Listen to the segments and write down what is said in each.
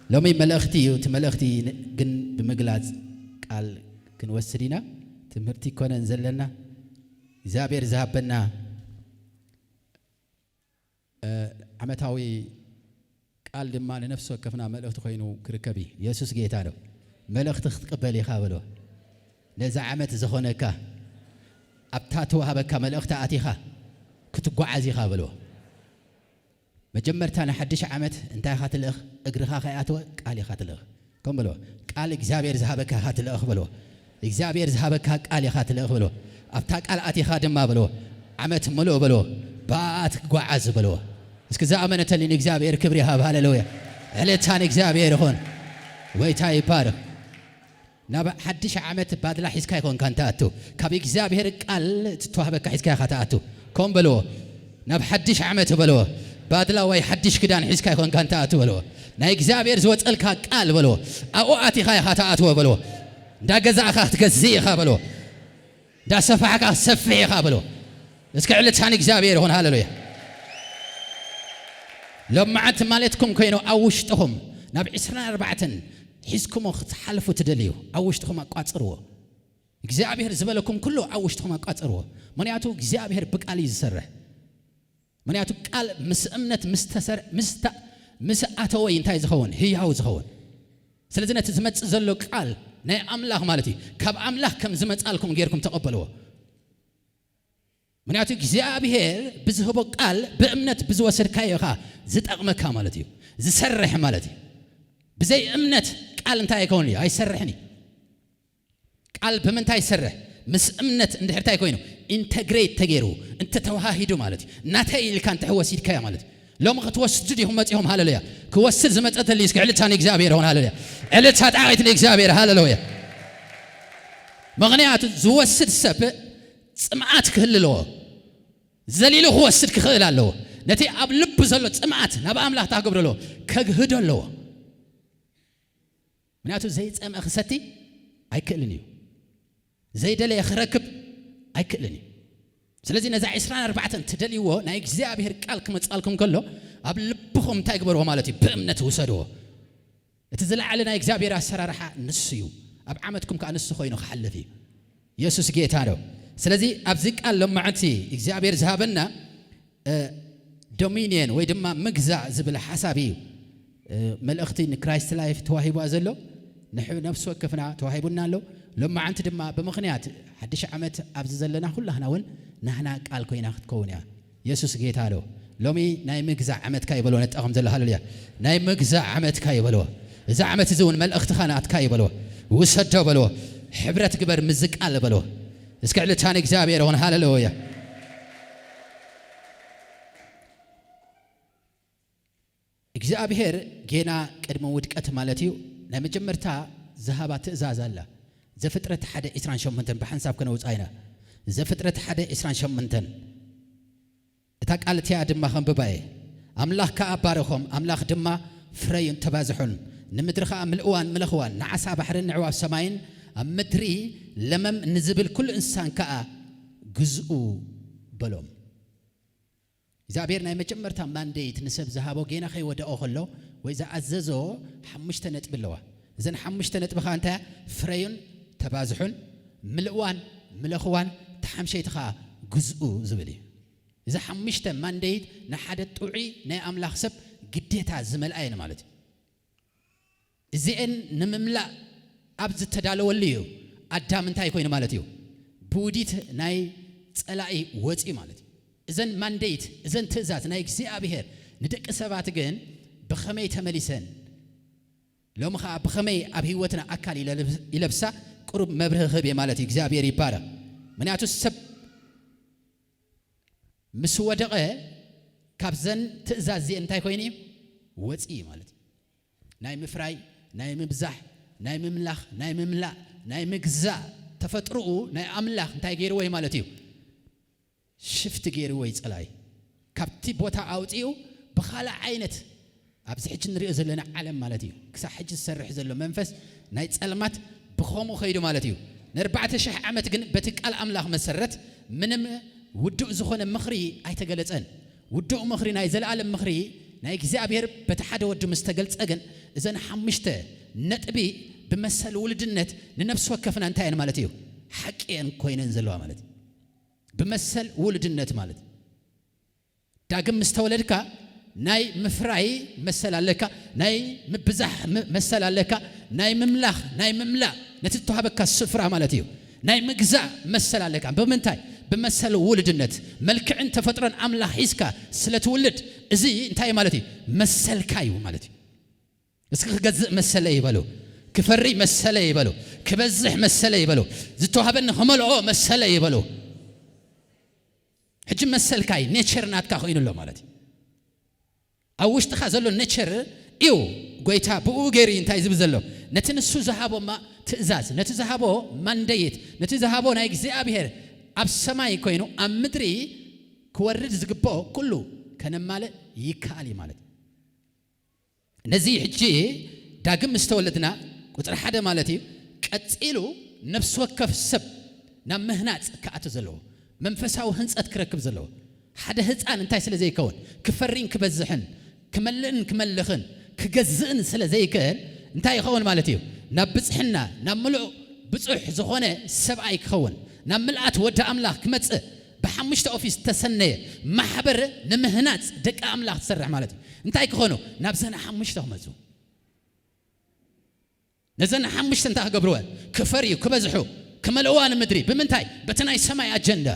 ሎሚ መልእኽቲ እዩ። እቲ መልእኽቲ ን-፣ ግን ብምግላጽ ቃል ክንወስድ ኢና። ትምህርቲ ይኮነን ዘለና። እግዚኣብሔር ዝሃበና፣ እ፣ ዓመታዊ ቃል ድማ ንነፍሲ ወከፍና መልእኽቲ ኮይኑ ክርከብ እዩ። የሱስ ጌታ ነው። መልእኽቲ ክትቅበል ኢኻ በሎ። ነዛ ዓመት ዝኾነካ፣ ኣብታ ተዋህበካ መልእኽቲ ኣቲኻ ክትጓዓዝ ኢኻ በሎ። መጀመርታ ንሓድሽ ዓመት እንታይ ኢኻ ትልእኽ? እግርኻ ከይኣተወ ቃል ኢኻ ትልእኽ። ከም በሎ፣ ቃል እግዚኣብሔር ዝሃበካ ኢኻ ትልእኽ በሎ። እግዚኣብሔር ዝሃበካ ቃል ኢኻ ትልእኽ በሎ። ኣብታ ቃል ኣቲኻ ድማ በሎ፣ ዓመት ምልኦ በሎ። ብኣኣ ትጓዓዝ በሎ። እስኪ ዝኣመነተሊ ንእግዚኣብሔር ክብሪ ይሃብ። ሃሌሉያ። ዕለታ ንእግዚኣብሔር ይኹን። ጎይታ ይባረኽ። ናብ ሓድሽ ዓመት ባድላ ሒዝካ ኣይኮንካን ትኣቱ። ካብ እግዚኣብሔር ቃል እትተዋህበካ ሒዝካ ኢኻ ትኣቱ። ከም በልዎ፣ ናብ ሓድሽ ዓመት በልዎ። ባድላ ወይ ሓድሽ ክዳን ሒዝካ ኣይኮንካን ትኣቱ በልዎ። ናይ እግዚኣብሔር ዝወጸልካ ቃል በልዎ። ኣብኡ ኣቲኻ ኢኻ ትኣትዎ በልዎ። እንዳ ገዛእካ ክትገዝእ ኢኻ በልዎ። እንዳ ሰፋሕካ ክትሰፍሕ ኢኻ በልዎ። እስኪ ዕልልታ ንእግዚኣብሔር ይኹን። ሃሌሉያ። ሎማዓንቲ ማለትኩም ኮይኑ ኣብ ውሽጥኹም ናብ ዕስራን ኣርባዕተን ሒዝኩሞ ክትሓልፉ ትደልዩ፣ ኣብ ውሽጥኹም ኣቋጽርዎ። እግዚኣብሔር ዝበለኩም ኩሉ ኣብ ውሽጥኹም ኣቋጽርዎ። ምኽንያቱ እግዚኣብሔር ብቃል እዩ ዝሰርሕ። ምኽንያቱ ቃል ምስ እምነት ምስ ተሰር-፣ ምስ ተ-፣ ምስ ኣተወ እንታይ ዝኸውን? ህያው ዝኸውን። ስለዚ ነቲ ዝመጽእ ዘሎ ቃል ናይ ኣምላኽ ማለት እዩ። ካብ ኣምላኽ ከም ዝመጻልኩም ጌርኩም ተቐበልዎ። ምኽንያቱ እግዚኣብሔር ብዝህቦ ቃል ብእምነት ብዝወሰድካዮ ኢኻ ዝጠቕመካ ማለት እዩ። ዝሰርሕ ማለት እዩ። ብዘይ እምነት ቃል እንታይ ኣይከውን እዩ? ኣይሰርሕን እዩ። ቃል ብምንታይ ይሰርሕ? ምስ እምነት እንድሕር እንታይ ኮይኑ? ኢንተግሬት ተገይሩ፣ እንተተዋሃሂዱ ማለት እዩ። ናተይ ኢልካ እንተ ወሲድካዮ ማለት እዩ። ሎሚ ክትወስዱ ዲኹም መጺኹም? ሃሌሉያ። ክወስድ ዝመጸተሊ እስኪ ዕልልታ ንእግዚኣብሔር ይኹን። ሃሌሉያ። ዕልልታ ጣቒት ንእግዚኣብሔር። ሃሌሉያ። ምኽንያቱ ዝወስድ ሰብ ጽምኣት ክህሉ ኣለዎ። ዘሊሉ ክወስድ ክኽእል ኣለዎ። ነቲ ኣብ ልቡ ዘሎ ጽምኣት ናብ ኣምላኽ እንታይ ክገብሮ ኣለዎ? ከግህዶ ኣለዎ። ምኽንያቱ ዘይጸምአ ክሰቲ ኣይክእልን እዩ። ዘይደለየ ክረክብ ኣይክእልን እዩ። ስለዚ ነዛ ዕስራን ኣርባዕተን ትደልይዎ ናይ እግዚኣብሔር ቃል ክመጻልኩም ከሎ ኣብ ልብኹም እንታይ ግበርዎ ማለት እዩ? ብእምነት ውሰድዎ። እቲ ዝለዓለ ናይ እግዚኣብሔር ኣሰራርሓ ንሱ እዩ። ኣብ ዓመትኩም ከኣ ንሱ ኮይኑ ክሓልፍ እዩ። የሱስ ጌታ ነው። ስለዚ ኣብዚ ቃል ሎማዕንቲ እግዚኣብሔር ዝሃበና፣ እ፣ ዶሚንየን ወይ ድማ ምግዛእ ዝብል ሓሳብ እዩ። እ፣ መልእኽቲ ንክራይስት ላይፍ ተዋሂቧ ዘሎ፣ ንሕ-፣ ነፍሲ ወከፍና ተዋሂቡና ኣሎ። ሎማዕንቲ ድማ ብምኽንያት ሓድሽ ዓመት ኣብዚ ዘለና ኩላህና እውን ናህና ቃል ኮይና ክትከውን እያ። የሱስ ጌታ ዶ? ሎሚ ናይ ምግዛእ ዓመትካ ይበሎ። ነጣኹም ዘሎ ሃሌሉያ። ናይ ምግዛእ ዓመትካ ይበሎ። እዚ ዓመት እዚ እውን መልእኽትኻ ናትካ ይበሎ። ውሰዶ በሎ። ሕብረት ግበር ምስዚ ቃል በሎ። እስኪ ዕልልታ ንእግዚኣብሔር ይኹን። ሃሌሉያ። እግዚኣብሔር ጌና ቅድሚ ውድቀት ማለት እዩ፣ ናይ መጀመርታ ዝሃባ ትእዛዝ ኣላ። ዘፍጥረት ሓደ ዕስራን ሸሞንተን ብሓንሳብ ከነውጽኣ ኢና። ዘፍጥረት ሓደ ዕስራን ሸሞንተን። እታ ቃል እቲኣ ድማ ከንብባ እየ። ኣምላኽ ከኣ ባረኾም፣ ኣምላኽ ድማ ፍረዩን ተባዝሑን፣ ንምድሪ ከኣ ምልእዋን ምለኽዋን፣ ንዓሳ ባሕርን ንዕዋፍ ሰማይን ኣብ ምድሪ ለመም ንዝብል ኩሉ እንስሳን ከኣ ግዝኡ በሎም። እግዚኣብሔር ናይ መጀመርታ ማንዴት ንሰብ ዝሃቦ ጌና ከይወደኦ ከሎ ወይ ዝኣዘዞ ሓሙሽተ ነጥቢ ኣለዋ። እዘን ሓሙሽተ ነጥቢ ኸኣ እንታይ እያ? ፍረዩን ተባዝሑን፣ ምልእዋን ምለኽዋን፣ ተሓምሸይቲ ኸኣ ግዝኡ ዝብል እዩ። እዚ ሓሙሽተ ማንዴት ንሓደ ጥዑይ ናይ ኣምላኽ ሰብ ግዴታ ዝመልኣ እየን ማለት እዩ። እዚኤን ንምምላእ ኣብ ዝተዳለወሉ እዩ ኣዳም እንታይ ኮይኑ ማለት እዩ? ብውዲት ናይ ጸላኢ ወጺኡ ማለት እዩ። እዘን ማንዴት፣ እዘን ትእዛዝ ናይ እግዚኣብሔር ንደቂ ሰባት ግን ብኸመይ ተመሊሰን? ሎሚ ኸኣ ብኸመይ ኣብ ህይወትና ኣካል ይለብስ-፣ ይለብሳ? ቁሩብ መብርሂ ክህብ እየ ማለት እዩ። እግዚኣብሔር ይባረኽ። ምኽንያቱ ሰብ ምስ ወደቐ ካብዘን ትእዛዝ እዚኤን እንታይ ኮይኑ እዩ? ወጺኡ ማለት እዩ። ናይ ምፍራይ፣ ናይ ምብዛሕ፣ ናይ ምምላኽ፣ ናይ ምምላእ፣ ናይ ምግዛእ ተፈጥሮኡ ናይ ኣምላኽ እንታይ ገይርዎ እዩ ማለት እዩ? ሽፍት ገይርዎ እዩ ጸላኢ። ካብቲ ቦታ ኣውጺኡ ብኻልእ ዓይነት ኣብዚ ሕጂ ንሪኦ ዘለና ዓለም ማለት እዩ። ክሳብ ሕጂ ዝሰርሕ ዘሎ መንፈስ ናይ ጸልማት ብኸምኡ ኸይዱ ማለት እዩ። ንኣርባዕተ ሽሕ ዓመት ግን በቲ ቃል ኣምላኽ መሰረት ምንም ውዱእ ዝኾነ ምኽሪ ኣይተገለጸን። ውዱእ ምኽሪ፣ ናይ ዘለኣለም ምኽሪ ናይ እግዚኣብሔር በቲ ሓደ ወዱ ምስ ተገልጸ ግን እዘን ሓሙሽተ ነጥቢ ብመሰል ውልድነት ንነፍሲ ወከፍና እንታይ እየን ማለት እዩ? ሓቂ እየን ኮይነን ዘለዋ ማለት እዩ። ብመሰል ውልድነት ማለት ዳግም ምስ ተወለድካ ናይ ምፍራይ መሰል ኣለካ፣ ናይ ምብዛሕ ም- መሰል ኣለካ፣ ናይ ምምላኽ ናይ ምምላእ ነቲ ዝተዋሃበካ ስፍራ ማለት እዩ። ናይ ምግዛእ መሰል ኣለካ። ብምንታይ? ብመሰል ውልድነት። መልክዕን ተፈጥሮን ኣምላኽ ሒዝካ ስለ ትውልድ እዚ እንታይ ማለት እዩ? መሰልካ እዩ ማለት እዩ። እስኪ ክገዝእ መሰለ ይበሉ፣ ክፈሪ መሰለ ይበሉ፣ ክበዝሕ መሰለ ይበሉ፣ ዝተዋህበኒ ክመልኦ መሰለ ይበሉ። ሕጂ መሰልካ እዩ፣ ኔቸር ናትካ ኮይኑ ኣሎ ማለት እዩ። ኣብ ውሽጥኻ ዘሎ ኔቸር እዩ ጎይታ ብኡ ገይሩ እዩ እንታይ ዝብል ዘሎ? ነቲ ንሱ ዝሃቦ ማ- ትእዛዝ፣ ነቲ ዝሃቦ ማንደይት፣ ነቲ ዝሃቦ ናይ እግዚኣብሔር ኣብ ሰማይ ኮይኑ ኣብ ምድሪ ክወርድ ዝግብኦ ኩሉ ከነማልእ ይከኣል እዩ ማለት እዩ። ነዚ ሕጂ ዳግም ምስ ተወለድና ቁጽሪ ሓደ ማለት እዩ። ቀጺሉ ነፍሲ ወከፍ ሰብ ናብ ምህናጽ ክኣቱ ዘለዎ፣ መንፈሳዊ ህንጸት ክረክብ ዘለዎ። ሓደ ህጻን እንታይ ስለ ዘይከውን? ክፈሪን ክበዝሕን፣ ክመልእን ክመልኽን፣ ክገዝእን ስለ ዘይክእል እንታይ ይኸውን ማለት እዩ? ናብ ብጽሕና፣ ናብ ምሉእ ብጹሕ ዝኾነ ሰብኣይ ክኸውን፣ ናብ ምልኣት ወዲ ኣምላኽ ክመጽእ ብሓሙሽተ ኦፊስ ዝተሰነየ ማሕበር ንምህናጽ ደቂ ኣምላኽ ትሰርሕ ማለት እዩ። እንታይ ክኾኑ? ናብዘን ሓሙሽተ ክመጹ። ነዘን ሓሙሽተ እንታይ ክገብርወን? ክፈርዩ፣ ክበዝሑ፣ ክመልእዋ ንምድሪ። ብምንታይ? በቲ ናይ ሰማይ ኣጀንዳ።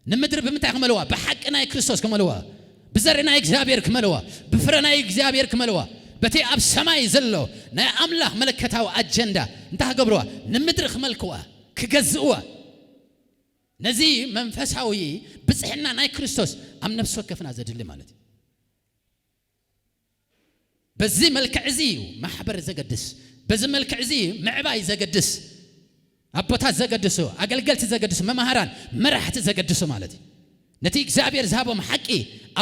ንምድሪ ብምንታይ ክመልዋ? ብሓቂ ናይ ክርስቶስ ክመልዋ፣ ብዘርኢ ናይ እግዚኣብሔር ክመልዋ፣ ብፍረ ናይ እግዚኣብሔር ክመልዋ። በቲ ኣብ ሰማይ ዘሎ ናይ ኣምላኽ መለከታዊ ኣጀንዳ እንታይ ክገብርዋ? ንምድሪ ክመልክዋ፣ ክገዝእዋ። ነዚ መንፈሳዊ ብጽሕና ናይ ክርስቶስ ኣብ ነፍሲ ወከፍና ዘድሊ ማለት እዩ። በዚ መልክዕ እዚ እዩ ማሕበር ዘገድስ። በዚ መልክዕ እዚ እዩ ምዕባይ ዘገድስ። ኣቦታት ዘገድሱ፣ ኣገልገልቲ ዘገድሱ፣ መማህራን፣ መራሕቲ ዘገድሱ ማለት እዩ። ነቲ እግዚኣብሔር ዝሃቦም ሓቂ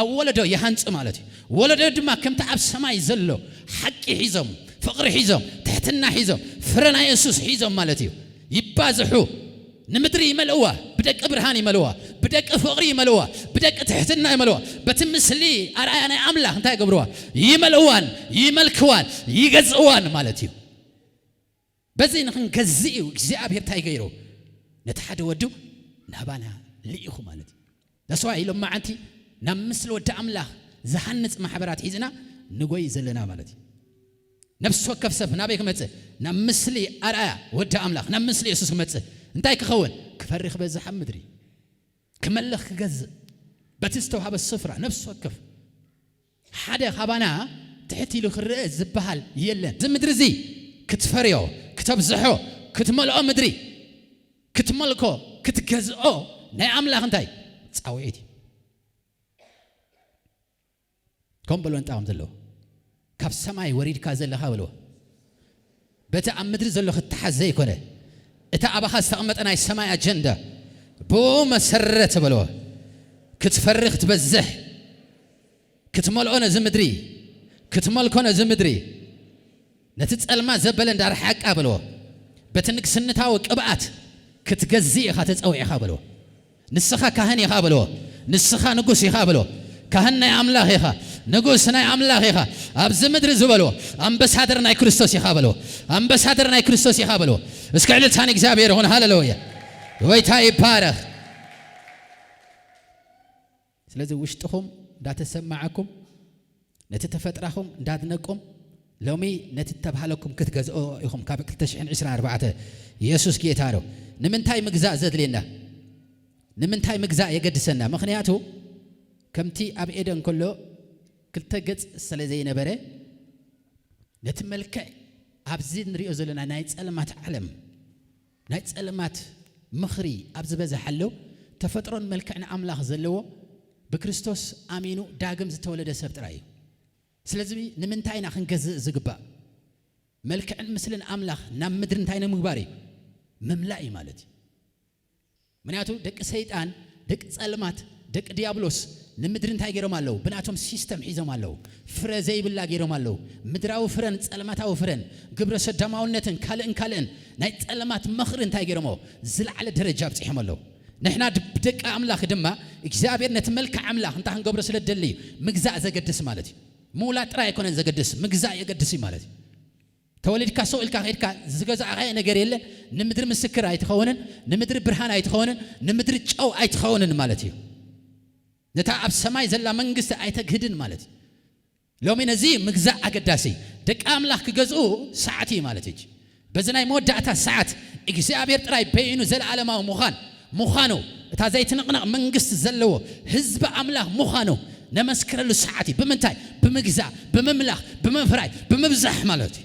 ኣብ ወለዶ ይሃንጹ ማለት እዩ። ወለዶ ድማ ከምቲ ኣብ ሰማይ ዘሎ ሓቂ ሒዞም፣ ፍቕሪ ሒዞም፣ ትሕትና ሒዞም፣ ፍረ ናይ የሱስ ሒዞም ማለት እዩ። ይባዝሑ፣ ንምድሪ ይመልእዋ፣ ብደቂ ብርሃን ይመልዋ፣ ብደቂ ፍቕሪ ይመልዋ፣ ብደቂ ትሕትና ይመልዋ። በቲ ምስሊ ኣርኣያ ናይ ኣምላኽ እንታይ ይገብርዋ? ይመልእዋን ይመልክዋን ይገዝእዋን ማለት እዩ። በዚ ንኽንገዝእ እዩ እግዚኣብሔር እንታይ ገይሩ? ነቲ ሓደ ወዱ ናባና ልኢኹ ማለት እዩ። ተስዋ ኢሎም መዓንቲ ናብ ምስሊ ወዲ ኣምላኽ ዝሃንጽ ማሕበራት ሒዝና ንጎይ ዘለና ማለት እዩ። ነፍሲ ወከፍ ሰብ ናበይ ክመጽእ? ናብ ምስሊ ኣርኣያ ወዲ ኣምላኽ፣ ናብ ምስሊ የሱስ ክመጽእ። እንታይ ክኸውን? ክፈሪ ክበዝሕ ኣብ ምድሪ፣ ክመልኽ ክገዝእ፣ በቲ ዝተዋህበ ስፍራ ነፍሲ ወከፍ ሓደ ካባና ትሕት ኢሉ ክረአ ዝበሃል የለን። እዚ ምድሪ እዚ ክትፈርዮ፣ ክተብዝሖ፣ ክትመልኦ ምድሪ ክትመልኮ፣ ክትገዝኦ ናይ ኣምላኽ እንታይ? ጻውዒት እዩ። ከም በሎ እንጣቕም ዘለዎ ካብ ሰማይ ወሪድካ ዘለኻ በልዎ። በቲ ኣብ ምድሪ ዘሎ ክትሓዝ ዘይኮነ፣ እቲ ኣባኻ ዝተቐመጠ ናይ ሰማይ ኣጀንዳ ብኡ መሰረት በልዎ። ክትፈሪ ክትበዝሕ፣ ክትመልኦ ነዚ ምድሪ፣ ክትመልኮ ነዚ ምድሪ፣ ነቲ ጸልማ ዘበለ እንዳርሓቃ በልዎ። በቲ ንግስንታዊ ቅብኣት ክትገዝእ ኢኻ ተጸዊዕኻ በልዎ። ንስኻ ካህን ኢኻ በልዎ። ንስኻ ንጉስ ኢኻ በልዎ። ካህን ናይ ኣምላኽ ኢኻ፣ ንጉስ ናይ ኣምላኽ ኢኻ። ኣብዚ ምድሪ ዝበልዎ ኣምበሳደር ናይ ክርስቶስ ኢኻ በልዎ። ኣምበሳደር ናይ ክርስቶስ ኢኻ በልዎ። እስከ ዕልልታ ንእግዚኣብሔር ይኹን። ሃሌሉያ። ጎይታ ይባረኽ። ስለዚ ውሽጥኹም እንዳተሰማዓኩም፣ ነቲ ተፈጥራኹም እንዳድነቁም፣ ሎሚ ነቲ ተባህለኩም ክትገዝኦ ኢኹም። ካብ ክልተ ሽሕን ዕስራን ኣርባዕተ የሱስ ጌታ ነው። ንምንታይ ምግዛእ ዘድልየና? ንምንታይ ምግዛእ የገድሰና? ምኽንያቱ ከምቲ ኣብ ኤደን ከሎ ክልተ ገጽ ስለ ዘይነበረ፣ ነቲ መልክዕ ኣብዚ ንሪኦ ዘለና ናይ ጸልማት ዓለም፣ ናይ ጸልማት ምኽሪ ኣብ ዝበዝሓሉ፣ ተፈጥሮን መልክዕን ኣምላኽ ዘለዎ ብክርስቶስ ኣሚኑ ዳግም ዝተወለደ ሰብ ጥራይ እዩ። ስለዚ ንምንታይ ኢና ክንገዝእ ዝግባእ? መልክዕን ምስልን ኣምላኽ ናብ ምድሪ እንታይ ንምግባር እዩ? ምምላእ እዩ ማለት እዩ። ምክንያቱ ደቂ ሰይጣን፣ ደቂ ጸልማት፣ ደቂ ዲያብሎስ ንምድሪ እንታይ ገይሮም ኣለዉ? ብናቶም ሲስተም ሒዞም ኣለዉ። ፍረ ዘይብላ ገይሮም ኣለዉ። ምድራዊ ፍረን ጸልማታዊ ፍረን፣ ግብረ ሰዳማውነትን ካልእን ካልእን ናይ ጸልማት ምኽሪ እንታይ ገይሮምዎ? ዝለዓለ ደረጃ ኣብጺሖም ኣለዉ። ንሕና ድ- ብደቂ ኣምላኽ ድማ እግዚኣብሔር ነቲ መልክዕ ኣምላኽ እንታይ ክንገብሮ ስለ ደሊ እዩ? ምግዛእ ዘገድስ ማለት እዩ። ምውላድ ጥራይ ኣይኮነን ዘገድስ፣ ምግዛእ የገድስ እዩ ማለት እዩ። ተወሊድካ ሰው ኢልካ ከድካ ዝገዛእካዮ ነገር የለ። ንምድሪ ምስክር ኣይትኸውንን፣ ንምድሪ ብርሃን ኣይትኸውንን፣ ንምድሪ ጨው ኣይትኸውንን ማለት እዩ። ነታ ኣብ ሰማይ ዘላ መንግስቲ ኣይተግህድን ማለት እዩ። ሎሚ ነዚ ምግዛእ ኣገዳሲ፣ ደቂ ኣምላኽ ክገዝኡ ሰዓት እዩ ማለት እዩ። በዚ ናይ መወዳእታ ሰዓት እግዚኣብሔር ጥራይ በይኑ ዘለዓለማዊ ምዃን ምዃኑ፣ እታ ዘይትንቕነቕ መንግስቲ ዘለዎ ህዝቢ ኣምላኽ ምዃኑ ነመስክረሉ ሰዓት እዩ። ብምንታይ? ብምግዛእ፣ ብምምላኽ፣ ብምፍራይ፣ ብምብዛሕ ማለት እዩ።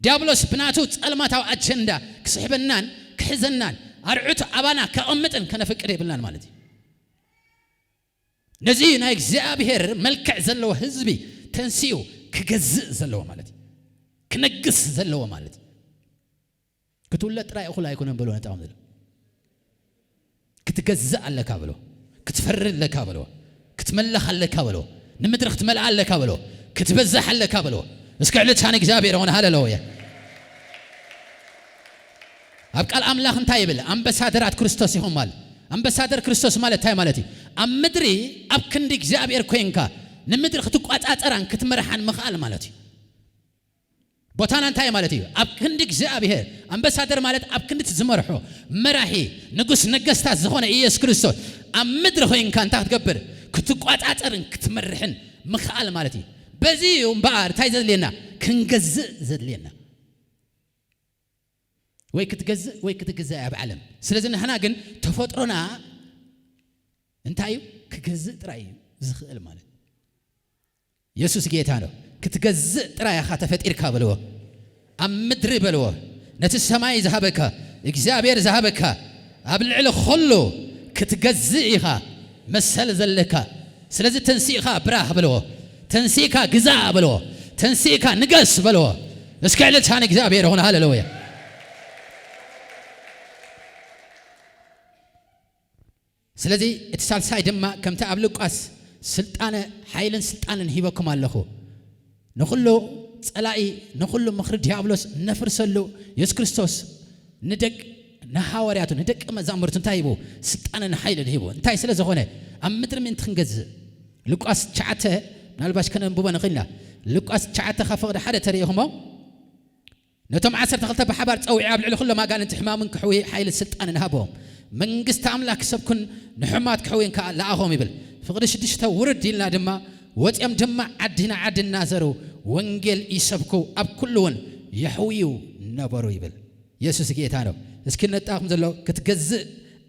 ዲያብሎስ ብናቱ ጸልማታዊ ኣጀንዳ ክስሕበናን ክሕዘናን ኣርዑቱ ኣባና ከቐምጥን ከነፍቅድ የብልናን ማለት እዩ። ነዚ ናይ እግዚኣብሔር መልክዕ ዘለዎ ህዝቢ ተንሲኡ ክገዝእ ዘለዎ ማለት እዩ። ክነግስ ዘለዎ ማለት እዩ። ክትውለድ ጥራይ እኹል ኣይኮነን በሎ ነጣም ዘሎ። ክትገዝእ ኣለካ በሎ። ክትፈርድ ኣለካ በሎ። ክትመለኽ ኣለካ በሎ። ንምድሪ ክትመልኣ ኣለካ በሎ። ክትበዝሕ ኣለካ በሎ። እስኪ ዕልልታ ንእግዚኣብሔር ይኹን። ሃሌሉያ። ኣብ ቃል ኣምላኽ እንታይ ይብል? ኣምባሳደራት ክርስቶስ ኢኹም ማለት። ኣምባሳደር ክርስቶስ ማለት እንታይ ማለት እዩ? ኣብ ምድሪ ኣብ ክንዲ እግዚኣብሔር ኮይንካ ንምድሪ ክትቋጻጸራን ክትመርሓን ምኽኣል ማለት እዩ። ቦታና እንታይ ማለት እዩ? ኣብ ክንዲ እግዚኣብሔር። ኣምባሳደር ማለት ኣብ ክንዲ እቲ ዝመርሖ መራሒ ንጉስ ነገስታት ዝኾነ ኢየሱስ ክርስቶስ ኣብ ምድሪ ኮይንካ እንታይ ክትገብር? ክትቋጻጸርን ክትመርሕን ምኽኣል ማለት እዩ። በዚ እዩ እምበኣር እንታይ ዘድልየና? ክንገዝእ ዘድልየና። ወይ ክትገዝእ ወይ ክትግዛእ ኣብ ዓለም። ስለዚ ንሕና ግን ተፈጥሮና እንታይ እዩ? ክገዝእ ጥራይ እዩ ዝኽእል ማለት። የሱስ ጌታ ነው። ክትገዝእ ጥራይ ኢኻ ተፈጢርካ በልዎ። ኣብ ምድሪ በልዎ። ነቲ ሰማይ ዝሃበካ፣ እግዚኣብሔር ዝሃበካ፣ ኣብ ልዕሊ ኹሉ ክትገዝእ ኢኻ መሰል ዘለካ። ስለዚ ተንሲእኻ ብራህ በልዎ። ተንሲእካ ግዛእ በልዎ። ተንሲእካ ንገስ በልዎ። እስከ ዕልልታ ንእግዚኣብሔር ይኹን። ሃሌሉያ። ስለዚ እቲ ሳልሳይ ድማ ከምቲ ኣብ ሉቃስ ስልጣነ፣ ሓይልን ስልጣንን ሂበኩም ኣለኹ። ንኹሉ ጸላኢ፣ ንኹሉ ምኽሪ ዲያብሎስ ነፍርሰሉ። የሱስ ክርስቶስ ንደቅ-፣ ንሃዋርያቱ፣ ንደቂ መዛሙርቱ እንታይ ሂቡ? ስልጣንን ሓይልን ሂቡ። እንታይ ስለ ዝኾነ? ኣብ ምድሪ ምእንቲ ክንገዝእ። ሉቃስ ትሽዓተ፣ ምናልባሽ ከነንብቦ ንኽእል ኢና። ሉቃስ ትሽዓተ ካብ ፍቕዲ ሓደ ተሪኢኹሞ? ነቶም ዓሰርተ ክልተ ብሓባር ጸዊዑ ኣብ ልዕሊ ኩሎም ኣጋንንቲ ሕማምን ክሕውዩ ሓይልን ስልጣንን ሃቦም። መንግስቲ ኣምላኽ ክሰብኩን ንሕማት ክሕውዩን ከኣ ለኣኾም ይብል። ፍቕዲ ሽዱሽተ ውርድ ኢልና ድማ፣ ወጺኦም ድማ ዓዲ ንዓዲ እናዘሩ ወንጌል ይሰብኩ፣ ኣብ ኩሉ እውን የሕውዩ ነበሩ ይብል። የሱስ ጌታ ነው። እስኪ ነጣኹም ዘሎ ክትገዝእ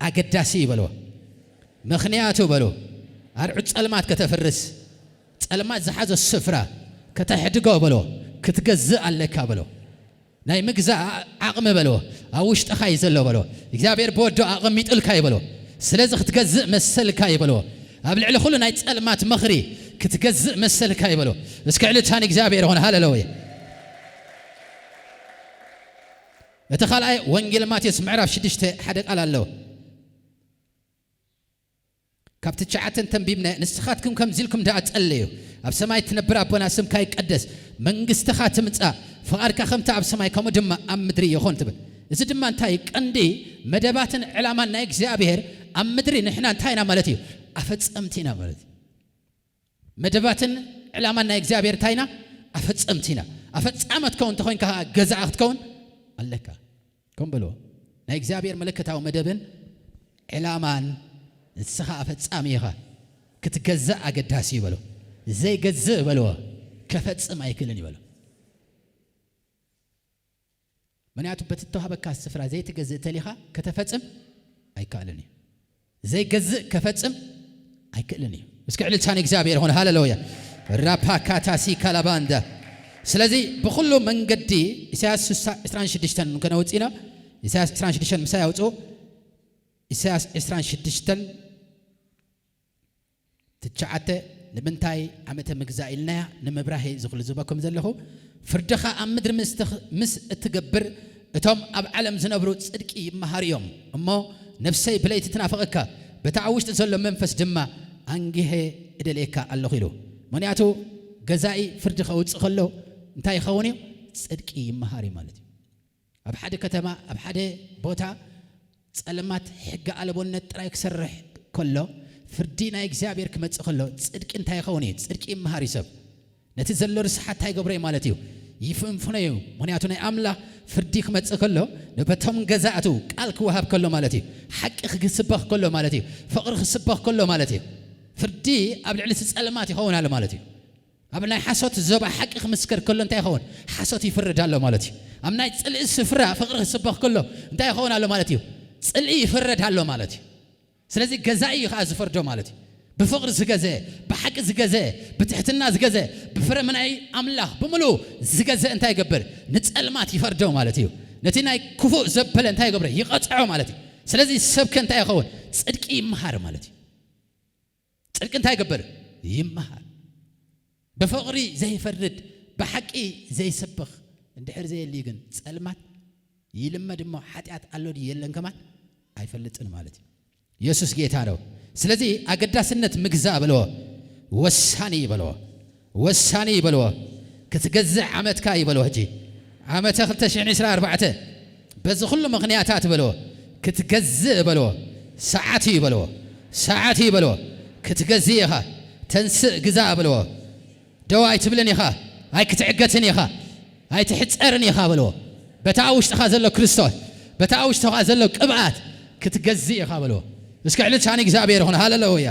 ኣገዳሲ እዩ በልዎ። ምኽንያቱ በሉ፣ ኣርዑት ጸልማት ከተፍርስ፣ ጸልማት ዝሓዞ ስፍራ ከተሕድጎ በሎ፣ ክትገዝእ ኣለካ በሎ። ናይ ምግዛእ ዓቕሚ በሎ፣ ኣብ ውሽጥኻ እዩ ዘሎ በሎ። እግዚኣብሔር ብወዶ ኣቐሚጡልካ እዩ በሎ። ስለዚ ክትገዝእ መሰልካ እዩ በሎ። ኣብ ልዕሊ ኩሉ ናይ ጸልማት ምኽሪ ክትገዝእ መሰልካ እዩ በሎ። እስከ ዕልልታ ንእግዚኣብሔር ይኹን። ሃሌሉያ። እቲ ካልኣይ ወንጌል ማቴዎስ ምዕራፍ ሽዱሽተ ሓደ ቃል ኣሎ። ካብ ትሽዓተን ተንቢብና፣ ንስኻትኩም ከምዚ ኢልኩም ደኣ ጸልዩ፣ ኣብ ሰማይ እትነብር ኣቦና፣ ስምካ ይቀደስ፣ መንግስትኻ ትምጻእ፣ ፍቓድካ ከምቲ ኣብ ሰማይ ከምኡ ድማ ኣብ ምድሪ ይኹን ትብል። እዚ ድማ እንታይ እዩ? ቀንዲ መደባትን ዕላማን ናይ እግዚኣብሔር ኣብ ምድሪ ንሕና እንታይ ኢና ማለት እዩ? ኣፈጸምቲ ኢና ማለት እዩ። መደባትን ዕላማን ናይ እግዚኣብሔር እንታይ ኢና? ኣፈጸምቲ ኢና። ኣፈጻሚ ክትከውን እንተኾይንካ ኸዓ ገዛኢ ክትከውን ኣለካ። ከም በልዎ፣ ናይ እግዚኣብሔር መለኮታዊ መደብን ዕላማን ንስኻ ኣፈጻሚ ኢኻ። ክትገዛእ ኣገዳሲ እዩ በሎ። ዘይገዝእ በልዎ፣ ከፈጽም ኣይክእልን እዩ በሎ። ምክንያቱ በቲ እተዋህበካ ስፍራ ዘይትገዝእ ተሊኻ ከተፈጽም ኣይከኣልን እዩ። ዘይገዝእ ከፈጽም ኣይክእልን እዩ። እስኪ ዕልልታ ንእግዚኣብሔር ይኹን። ሃሌሉያ። ራፓካታሲ ካላባንዳ። ስለዚ ብኹሉ መንገዲ ኢሳያስ ስሳ-፣ ዕስራን ሽዱሽተን ከነውጽእ ኢና። ኢሳያስ ዕስራን ሽዱሽተን ምሳይ ኣውጽኡ። ኢሳያስ ዕስራን ሽዱሽተን ትሽዓተ፣ ንምንታይ ዓመተ ምግዛእ ኢልናያ ንምብራህ እዚ ኩሉ ዝበኩም ዘለኹ። ፍርድኻ ኣብ ምድሪ ምስ ትኽ-፣ ምስ እትገብር እቶም ኣብ ዓለም ዝነብሩ ጽድቂ ይመሃሩ እዮም። እሞ ነፍሰይ ብለይቲ ትናፍቐካ፣ በቲ ኣብ ውሽጢ ዘሎ መንፈስ ድማ ኣንጊሄ እደልየካ ኣለኹ ኢሉ። ምኽንያቱ ገዛኢ ፍርዲ ከውጽእ ከሎ እንታይ ይኸውን እዩ? ጽድቂ ይመሃር እዩ ማለት እዩ። ኣብ ሓደ ከተማ፣ ኣብ ሓደ ቦታ ጸልማት ሕጊ ኣልቦነት ጥራይ ክሰርሕ ከሎ፣ ፍርዲ ናይ እግዚኣብሔር ክመጽእ ከሎ ጽድቂ እንታይ ይኸውን እዩ? ጽድቂ ይመሃር እዩ ሰብ። ነቲ ዘሎ ርስሓት እንታይ ይገብሮ እዩ ማለት እዩ? ይፍንፍኖ እዩ። ምኽንያቱ ናይ ኣምላኽ ፍርዲ ክመጽእ ከሎ ንበቶም ገዛእቱ ቃል ክወሃብ ከሎ ማለት እዩ። ሓቂ ክስበኽ ከሎ ማለት እዩ። ፍቕሪ ክስበኽ ከሎ ማለት እዩ። ፍርዲ ኣብ ልዕሊ እቲ ጸልማት ይኸውን ኣሎ ማለት እዩ። ኣብ ናይ ሓሶት ዞባ ሓቂ ክምስከር ከሎ እንታይ ይኸውን? ሓሶት ይፍረድ ኣሎ ማለት እዩ። ኣብ ናይ ጽልኢ ስፍራ ፍቕሪ ክስበኽ ከሎ እንታይ ይኸውን ኣሎ ማለት እዩ? ጽልኢ ይፍረድ ኣሎ ማለት እዩ። ስለዚ ገዛኢ እዩ ከዓ ዝፈርዶ ማለት እዩ። ብፍቕሪ ዝገዘ፣ ብሓቂ ዝገዘ፣ ብትሕትና ዝገዘ፣ ብፍረ ናይ ኣምላኽ ብምሉእ ዝገዘ እንታይ ይገብር? ንጸልማት ይፈርዶ ማለት እዩ። ነቲ ናይ ክፉእ ዘበለ እንታይ ይገብሮ? ይቐጽዖ ማለት እዩ። ስለዚ ሰብከ እንታይ ይኸውን? ጽድቂ ይመሃር ማለት እዩ። ጽድቂ እንታይ ይገብር? ይመሃር። ብፍቕሪ ዘይፈርድ፣ ብሓቂ ዘይሰብኽ እንድሕር ዘየሊ ግን ጸልማት ይልመድ እሞ ሓጢኣት ኣሎ ድዩ የለን ከማን ኣይፈልጥን ማለት እዩ። የሱስ ጌታ ነው። ስለዚ ኣገዳስነት ምግዛእ በልዎ፣ ወሳኒ ይበልዎ፣ ወሳኒ ይበልዎ። ክትገዝእ ዓመትካ ይበልዎ። ሕጂ ዓመተ ክልተ ሽሕን ዕስራን ኣርባዕተ በዚ ኩሉ ምኽንያታት በልዎ፣ ክትገዝእ በልዎ፣ ሰዓት እዩ በልዎ፣ ሰዓት እዩ በልዎ። ክትገዝእ ኢኻ፣ ተንስእ ግዛእ በልዎ። ደው ኣይትብልን ኢኻ፣ ኣይክትዕገትን ኢኻ፣ ኣይትሕጸርን ኢኻ በልዎ። በታ ኣብ ውሽጥኻ ዘሎ ክርስቶስ፣ በታ ኣብ ውሽጥኻ ዘሎ ቅብኣት ክትገዝእ ኢኻ በልዎ። እስኪ ዕልልታ ንእግዚኣብሔር ይኹን። ሃሌሉያ።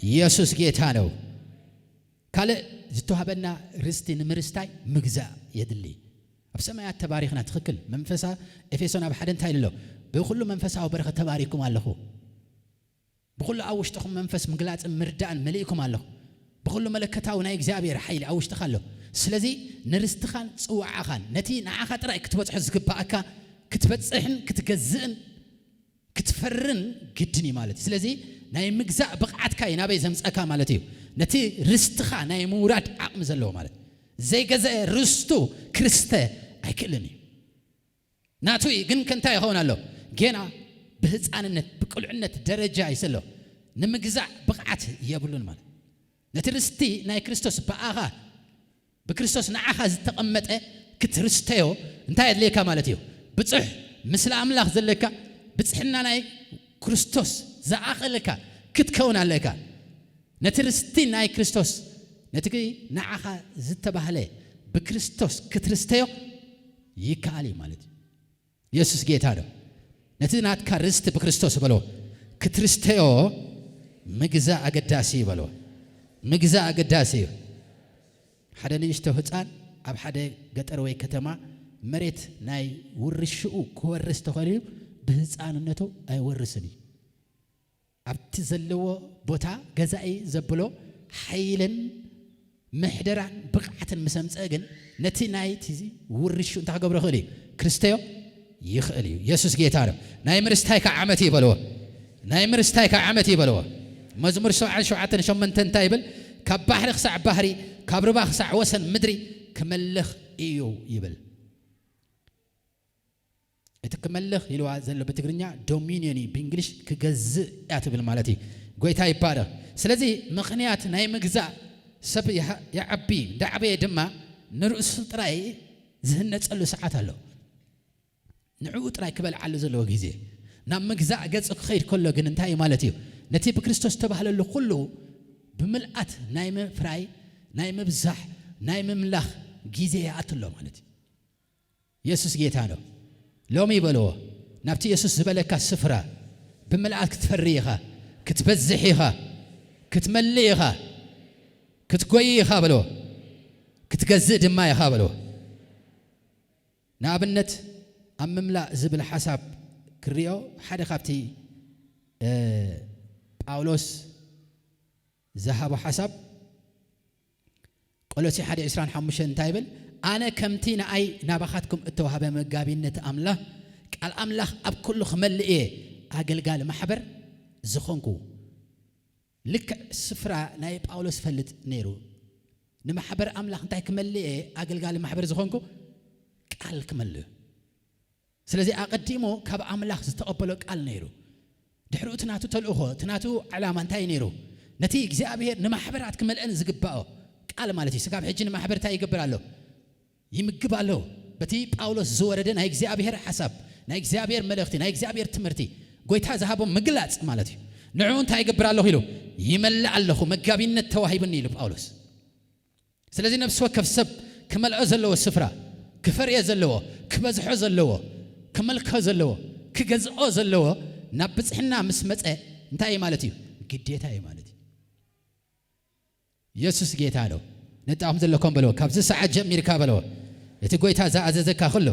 ኢየሱስ ጌታ ነው። ካልእ ዝተዋህበና ርስቲ ንምርስታይ ምግዛእ የድሊ። ኣብ ሰማያት ተባሪኽና፣ ትኽክል። መንፈሳ ኤፌሶን ኣብ ሓደ እንታይ ኢሉ ኣሎ? ብኹሉ መንፈሳዊ በረኸት ተባሪኩም ኣለኹ። ብኹሉ ኣብ ውሽጥኹም መንፈስ ምግላጽን ምርዳእን መሊእኩም ኣለኹ። ብኹሉ መለከታዊ ናይ እግዚኣብሔር ሓይሊ ኣብ ውሽጥኻ ኣሎ። ስለዚ ንርስትኻን ጽዋዓኻን ነቲ ንዓኻ ጥራይ ክትበጽሖ ዝግባኣካ ክትበጽሕን ክትገዝእን ክትፈርን ግድን እዩ ማለት እዩ። ስለዚ ናይ ምግዛእ ብቕዓትካ እዩ ናበይ ዘምጸካ ማለት እዩ? ነቲ ርስትኻ ናይ ምውራድ ዓቕሚ ዘለዎ ማለት። ዘይገዘአ ርስቱ ክርስተ ኣይክእልን እዩ። ናቱ እዩ፣ ግን ከንታይ ይኸውን ኣሎ? ጌና ብህፃንነት ብቅልዕነት ደረጃ እዩ ዘሎ። ንምግዛእ ብቕዓት የብሉን ማለት። ነቲ ርስቲ ናይ ክርስቶስ ብኣኻ፣ ብክርስቶስ ንዓኻ ዝተቐመጠ ክትርስተዮ እንታይ የድልየካ ማለት እዩ? ብፁሕ፣ ምስለ ኣምላኽ ዘለካ ብፅሕና ናይ ክርስቶስ ዝኣኸለካ ክትከውን ኣለካ። ነቲ ርስቲ ናይ ክርስቶስ፣ ነቲ ንዓኻ ዝተባህለ ብክርስቶስ ክትርስተዮ ይከኣል እዩ ማለት እዩ። የሱስ ጌታ ነው። ነቲ ናትካ ርስቲ ብክርስቶስ በሎ። ክትርስተዮ ምግዛእ ኣገዳሲ እዩ በሎ። ምግዛእ ኣገዳሲ እዩ። ሓደ ንእሽቶ ህፃን ኣብ ሓደ ገጠር ወይ ከተማ መሬት ናይ ውርሽኡ ክወርስ ተኸሊሉ ብህፃንነቱ ኣይወርስን እዩ። ኣብቲ ዘለዎ ቦታ ገዛኢ ዘብሎ ሓይልን ምሕደራን ብቕዓትን ምስ ኣምፀአ ግን ነቲ ናይቲ ውርሹ እንታይ ክገብሮ ይኽእል እዩ? ክርስተዮ ይኽእል እዩ። የሱስ ጌታ ነው። ናይ ምርስታይካ ዓመት እዩ በልዎ። ናይ ምርስታይካ ዓመት እዩ በልዎ። መዝሙር ሰብዓን ሸውዓተን ሸሞንተ እንታይ ይብል? ካብ ባሕሪ ክሳዕ ባሕሪ፣ ካብ ሩባ ክሳዕ ወሰን ምድሪ ክመልኽ እዩ ይብል። እቲ ክመልኽ ኢልዋ ዘሎ ብትግርኛ ዶሚኒዮን እዩ፣ ብእንግሊሽ ክገዝእ እያ ትብል ማለት እዩ። ጎይታ ይባረኽ። ስለዚ ምኽንያት ናይ ምግዛእ ሰብ ይሃ-፣ ይዓቢ፣ እንዳዓበየ ድማ ንርእሱ ጥራይ ዝህነጸሉ ሰዓት ኣሎ። ንዕኡ ጥራይ ክበልዓሉ ዘለዎ ግዜ። ናብ ምግዛእ ገጹ ክኸይድ ከሎ ግን እንታይ እዩ ማለት እዩ? ነቲ ብክርስቶስ ዝተባህለሉ ኩሉ ብምልኣት ናይ ምፍራይ፣ ናይ ምብዛሕ፣ ናይ ምምላኽ ግዜ ይኣቱ ኣሎ ማለት እዩ። የሱስ ጌታ ነው። ሎሚ በልዎ፣ ናብቲ የሱስ ዝበለካ ስፍራ ብምልኣት ክትፈሪ ኢኻ፣ ክትበዝሕ ኢኻ፣ ክትመልእ ኢኻ፣ ክትጎይ ኢኻ በልዎ፣ ክትገዝእ ድማ ኢኻ በልዎ። ንኣብነት ኣብ ምምላእ ዝብል ሓሳብ ክሪኦ ሓደ ካብቲ፣ እ፣ ጳውሎስ ዝሃቦ ሓሳብ ቆሎሲ ሓደ ዕስራን ሓሙሽተን እንታይ ይብል? ኣነ ከምቲ ንኣይ ናባኻትኩም እተዋህበ መጋቢነት ኣምላኽ፣ ቃል ኣምላኽ ኣብ ኩሉ ክመልእ እየ ኣገልጋሊ ማሕበር ዝኾንኩ። ልክዕ ስፍራ ናይ ጳውሎስ ፈልጥ ነይሩ። ንማሕበር ኣምላኽ እንታይ ክመልእ እየ ኣገልጋሊ ማሕበር ዝኾንኩ? ቃል ክመልእ። ስለዚ ኣቐዲሙ ካብ ኣምላኽ ዝተቐበሎ ቃል ነይሩ። ድሕሪኡ እቲ ናቱ ተልእኾ፣ እቲ ናቱ ዕላማ እንታይ ነይሩ? ነቲ እግዚኣብሔር ንማሕበራት ክመልአን ዝግባኦ ቃል ማለት እዩ። ስጋብ ሕጂ ንማሕበር እንታይ ይገብር ኣሎ? ይምግብ ኣሎ። በቲ ጳውሎስ ዝወረደ ናይ እግዚኣብሔር ሓሳብ፣ ናይ እግዚኣብሔር መልእኽቲ፣ ናይ እግዚኣብሔር ትምህርቲ ጎይታ ዝሃቦ ምግላጽ ማለት እዩ። ንዕኡ እንታይ ይገብር ኣለኹ ኢሉ፣ ይመልእ ኣለኹ፣ መጋቢነት ተዋሂብኒ ኢሉ ጳውሎስ። ስለዚ ነፍሲ ወከፍ ሰብ ክመልኦ ዘለዎ ስፍራ፣ ክፈርዮ ዘለዎ፣ ክበዝሖ ዘለዎ፣ ክመልኮ ዘለዎ፣ ክገዝኦ ዘለዎ ናብ ብጽሕና ምስ መጸ እንታይ እዩ ማለት እዩ? ግዴታ እዩ ማለት እዩ። የሱስ ጌታ ነው። ነጣኹም ዘለኩም በልዎ። ካብዚ ሰዓት ጀሚርካ በልዎ። እቲ ጎይታ ዝኣዘዘካ ኩሉ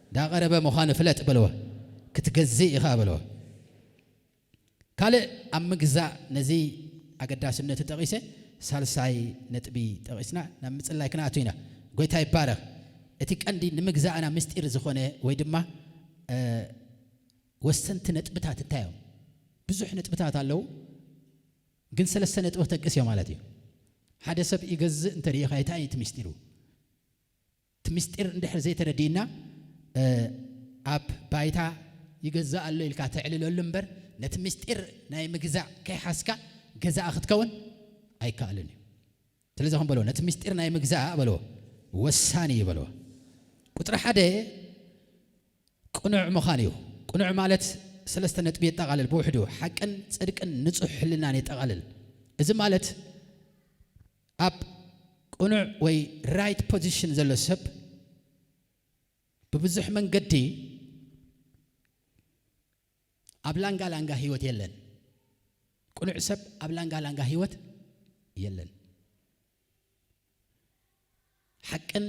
እንዳቐረበ ምዃኑ ፍለጥ በልዎ። ክትገዝእ ኢኻ በልዎ። ካልእ ኣብ ምግዛእ ነዚ ኣገዳስነቱ ጠቒሰ ሳልሳይ ነጥቢ ጠቒስና ናብ ምጽላይ ክንኣቱ ኢና። ጎይታ ይባረኽ። እቲ ቀንዲ ንምግዛእና ምስጢር ዝኾነ ወይ ድማ፣ እ፣ ወሰንቲ ነጥብታት እንታይ እዮም? ብዙሕ ነጥብታት ኣለዉ፣ ግን ሰለስተ ነጥቢ ክጠቅስ እዮ ማለት እዩ። ሓደ ሰብ ይገዝእ እንተሪኢኻ እንታይ እዩ እቲ ምስጢሩ? እቲ ምስጢር እንድሕር ዘይተረዲእና፣ እ፣ ኣብ ባይታ ይገዝእ ኣሎ ኢልካ ተዕልለሉ እምበር ነቲ ምስጢር ናይ ምግዛእ ከይሓዝካ ገዛእ ክትከውን ኣይከኣልን እዩ። ስለዚ ከም በልዎ ነቲ ምስጢር ናይ ምግዛእ በልዎ ወሳኒ እዩ በልዎ። ቁጽሪ ሓደ ቅኑዕ ምዃን እዩ። ቅኑዕ ማለት ሰለስተ ነጥቢ የጠቓልል ብውሕዱ፣ ሓቅን ጽድቅን ንጹሕ ሕልናን የጠቓልል። እዚ ማለት ኣብ ቅኑዕ ወይ ራይት ፖዚሽን ዘሎ ሰብ ብብዙሕ መንገዲ ኣብ ላንጋ ላንጋ ህይወት የለን። ቅኑዕ ሰብ ኣብ ላንጋ ላንጋ ህይወት የለን። ሓቅን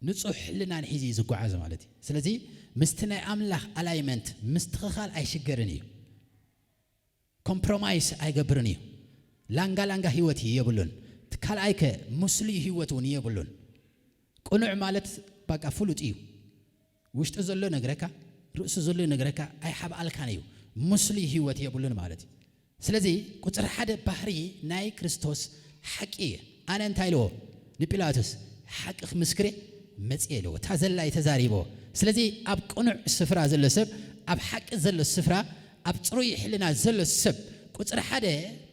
ንጹሕ ሕልናን ሒዙ እዩ ዝጓዓዝ ማለት እዩ። ስለዚ ምስቲ ናይ ኣምላኽ ኣላይመንት ምስትኽኻል ኣይሽገርን እዩ። ኮምፕሮማይስ ኣይገብርን እዩ። ላንጋ ላንጋ ህይወት የብሉን። እቲ ካልኣይ ከ ምስሉይ ህይወት እውን የብሉን። ቅኑዕ ማለት በቃ ፍሉጥ እዩ። ውሽጡ ዘሎ ነግረካ፣ ርእሱ ዘሎ ነግረካ፣ ኣይሓብኣልካን እዩ። ምስሉይ ህይወት የብሉን ማለት እዩ። ስለዚ ቁጽሪ ሓደ ባህሪ ናይ ክርስቶስ ሓቂ እዩ። ኣነ እንታይ ኢልዎ ንጲላቶስ? ሓቂ ክምስክሬ መጽየ ኢልዎ። እታ ዘላ እዩ ተዛሪብዎ። ስለዚ ኣብ ቅኑዕ ስፍራ ዘሎ ሰብ፣ ኣብ ሓቂ ዘሎ ስፍራ፣ ኣብ ጽሩይ ሕልና ዘሎ ሰብ ቁጽሪ ሓደ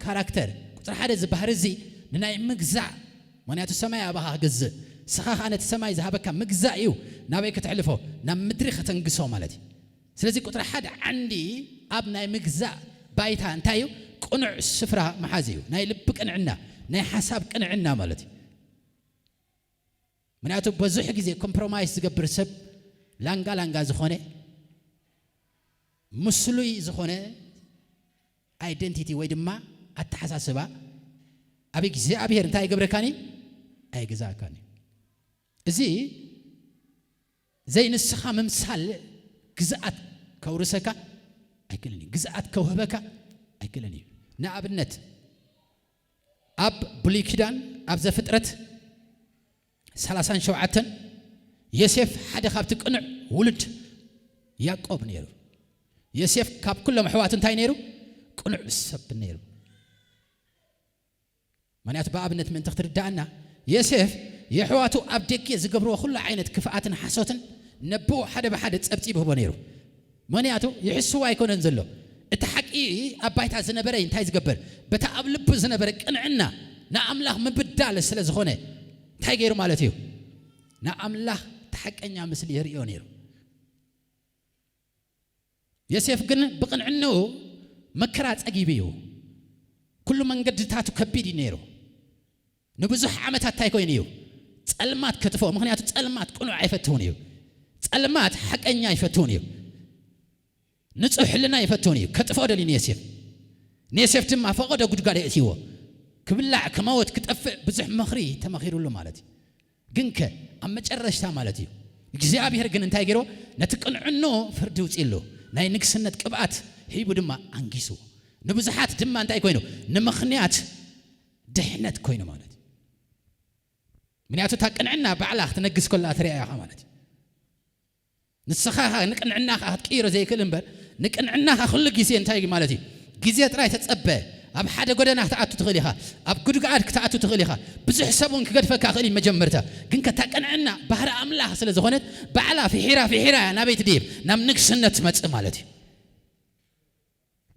ካራክተር፣ ቁጽሪ ሓደ እዚ ባህሪ እዚ ንናይ ምግዛእ፣ ምኽንያቱ ሰማይ ኣባኻ ክገዝእ፣ ንስኻ ኸኣ ነቲ ሰማይ ዝሃበካ ምግዛእ እዩ። ናበይ ከተሕልፎ? ናብ ምድሪ ከተንግሶ ማለት እዩ። ስለዚ ቁጽሪ ሓደ ዓንዲ ኣብ ናይ ምግዛእ ባይታ እንታይ እዩ? ቅኑዕ ስፍራ ምሓዝ እዩ። ናይ ልቢ ቅንዕና፣ ናይ ሓሳብ ቅንዕና ማለት እዩ። ምኽንያቱ ብዙሕ ግዜ ኮምፕሮማይስ ዝገብር ሰብ ላንጋ ላንጋ ዝኾነ፣ ምስሉይ ዝኾነ ኣይደንቲቲ ወይ ድማ ኣተሓሳስባ ኣብ እግዚኣብሔር እንታይ ኣይገብረካን እዩ? ኣይግዛእካን እዩ። እዚ ዘይንስኻ ምምሳል ግዝኣት ከውርሰካ ኣይክእልን እዩ። ግዝኣት ከውህበካ ኣይክእልን እዩ። ንኣብነት ኣብ ብሉይ ኪዳን ኣብ ዘፍጥረት ሰላሳን ሸውዓተን ዮሴፍ ሓደ ካብቲ ቅኑዕ ውሉድ ያዕቆብ ነይሩ። ዮሴፍ ካብ ኩሎም ኣሕዋቱ እንታይ ነይሩ? ቅኑዕ ሰብ ነይሩ። ምኽንያቱ ብኣብነት ምእንቲ ክትርዳእና፣ ዮሴፍ የሕዋቱ ኣብ ደገ ዝገብርዎ ኩሉ ዓይነት ክፍኣትን ሓሶትን ነቦኡ ሓደ ብሓደ ጸብጺቡ ይህቦ ነይሩ። ምኽንያቱ ይሕስዎ ኣይኮነን ዘሎ። እቲ ሓቂ ኣብ ባይታ ዝነበረ እንታይ ዝገብር? በታ ኣብ ልቡ ዝነበረ ቅንዕና ንኣምላኽ ምብዳል ስለ ዝኾነ እንታይ ገይሩ ማለት እዩ? ንኣምላኽ እቲ ሓቀኛ ምስሊ የርእዮ ነይሩ። ዮሴፍ ግን ብቕንዕንኡ መከራ ጸጊቡ እዩ። ኩሉ መንገድታቱ ከቢድ እዩ ነይሩ። ንብዙሕ ዓመታት እንታይ ኮይኑ እዩ? ጸልማት ከጥፍኦ። ምኽንያቱ ጸልማት ቅኑዕ ኣይፈትውን እዩ። ጸልማት ሓቀኛ ኣይፈትውን እዩ። ንጹሕ ሕልና ኣይፈትውን እዩ። ከጥፍኦ ደልዩ ንዮሴፍ። ንዮሴፍ ድማ ፈቐዶ ጉድጓድ የእትይዎ። ክብላዕ፣ ክመውት፣ ክጠፍእ ብዙሕ ምኽሪ ተመኺሩሉ ማለት እዩ። ግንከ ኣብ መጨረሽታ ማለት እዩ እግዚኣብሔር ግን እንታይ ገይርዎ? ነቲ ቅንዕንኡ ፍርዲ ውፅእሉ፣ ናይ ንግስነት ቅብኣት ሂቡ ድማ ኣንጊስዎ። ንብዙሓት ድማ እንታይ ኮይኑ? ንምኽንያት ድሕነት ኮይኑ ማለት እዩ። ምክንያቱ እታ ቅንዕና ባዕላ ክትነግስ ከላ ትሪኣ ኢኻ ማለት እዩ። ንስኻ ንቅንዕናኻ ክትቅይሮ ዘይክእል እምበር ንቅንዕናኻ ኩሉ ግዜ እንታይ ማለት እዩ? ግዜ ጥራይ ተጸበ። ኣብ ሓደ ጎደና ክትኣቱ ትኽእል ኢኻ። ኣብ ጉድጓድ ክትኣቱ ትኽእል ኢኻ። ብዙሕ ሰብ እውን ክገድፈካ ክእል እዩ መጀመርታ። ግን ከታ ቅንዕና ባህሪ ኣምላኽ ስለ ዝኾነት ባዕላ ፍሒራ ፍሒራ እያ ናበይ ትድይብ? ናብ ንግስነት ትመጽእ ማለት እዩ።